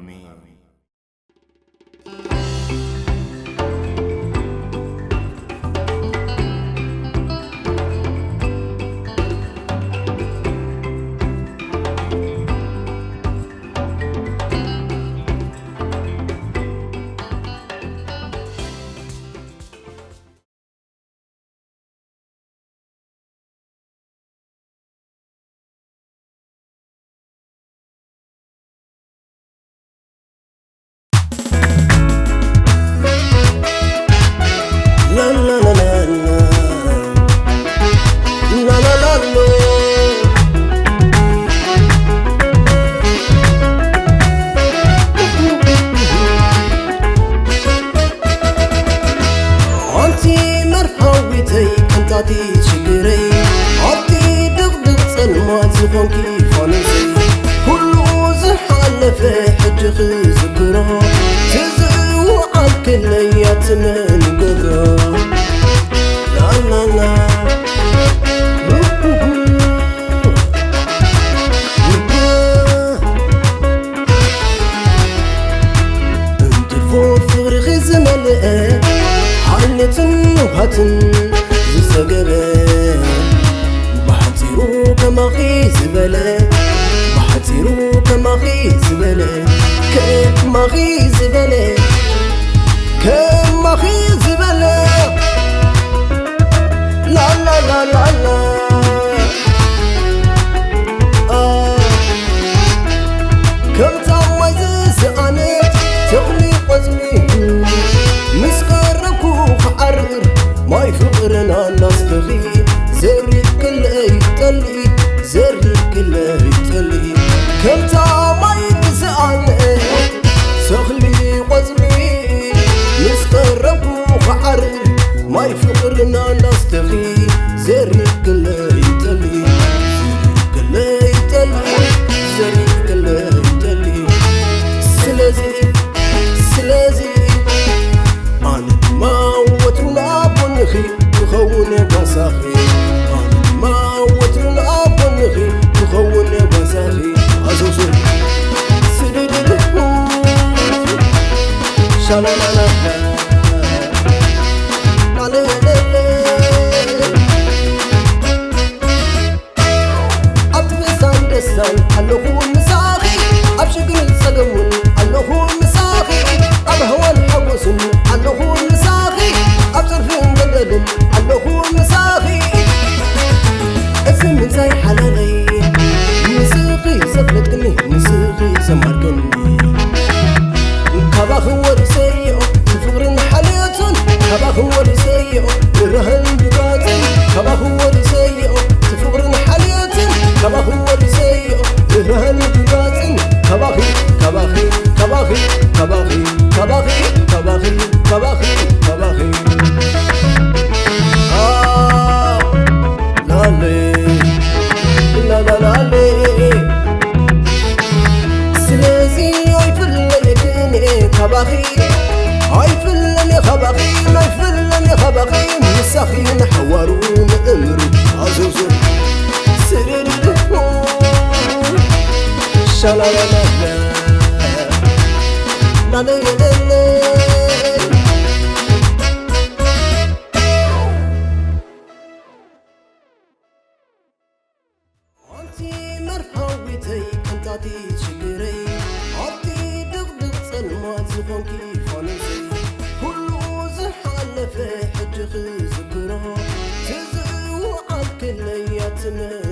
ኣሜን። ኣንቲ መርሃዊተይ ቅንጣጢ ሽግረይ፣ ኣብቲ ድቕድቕ ጸልማት ዝኾንኪ ፋኖሰይ፣ ኩሉ ዝሓለፈ ሕጂ ክዝክሮ፣ ትዝውዓልክለይ ኣትመን ይገብሮ። ላላላ። እንትርፎ ፍቕርኺ ዝመልአ፣ ሓልዮትን ንውሃትን ዝሰገረ፣ ብሓጺሩ ከማኺ ዝበለ፣ ብሓጺሩ ከማኺ ዝበለ፣ ከማኺ ዝበለ፣ ከማኺ ዝበለ፣ ላላላላላ። ከምታ ማይ ዝሰኣነት ተኽሊ ቆጽሊ፣ ምስ ቀረብኩ ክዓርር፣ ማይ ፍቕርና እናስተኺ፣ ዘሪግክለይ ጠሊ፣ ዘሪግክለይ ጠሊ። ከምታ ማይ ዝሰኣነት ተኽሊ ቆጽሊ፣ ምስ ቀረብኩ ክዓርር፣ ማይ ፍቕርና እናስተኺ፣ ዘሪግክለይ ጠሊ፣ ዘሪግክለይ ጠሊ፣ ዘሪግክለይ ጠሊ። ስለዚ፣ ስለዚ፣ ኣነ ድማ ወትሩ ናብ ጎንኺ ክኸውን ጓሳኺ። ኣነ ድማ ወትሩ ናብ ጎንኺ ክኸውን ጓሳኺ። ኣዞዞ። ስድድድ። ሻላላላ። ላላላላ። ኣብ ትብሳን ደስታን ኣለኹ ምሳኺ፣ ኣብ ሽግርን ጸገሙን ኣለኹ ምሳኺ፣ ኣብ ህዋን ሓጎስን ኣለኹ ምሳኺ፣ ኣብ ጸርፍን ገደልን ኣለኹ ምሳኺ። እዚ ምንታይ ሓላለይ፣ ንስኺ ዘፍለጥክኒ፣ ንስኺ ዘማርክኒ። ካባኺ ወሪሰዮ እቲ ፍቕርን ሓልዮትን፣ ካባኺ ወሪሰዮ ብርሃን ብጋጽን፣ ካባኺ ወሪሰዮ እቲ ፍቕርን ሓልዮትን፣ ካባኺ ወሪሰዮ ብርሃን ብጋጽን፣ ካባኺ፣ ካባኺ፣ ካባኺ፣ ካባኺ፣ ካባኺ፣ ካባኺ፣ ካባኺ፣ ካባኺ። አ፣ ላሌ፣ ላላላሌ። ስለዚ ኣይፍለየክን እየ ካባኺ፣ ኣይፍለን እየ ካባኺ፣ ኣይፍለን እየ ካባኺ፣ ምሳኺ ንሓዋሩ ንእምሩ ኣዘውዘው ስርርር ሻላላላ ላለየለለ። ኣንቲ መርሃዊተይ ቅንጣጢ ሽግረይ፣ ኣብቲ ድቕድቕ ጸልማት ዝኾንኪ ፋኖሰይ፣ ኩሉ ዝሓለፈ ሕጂ ክዝክሮ፣ ትዝውዓልክለይ ኣትመን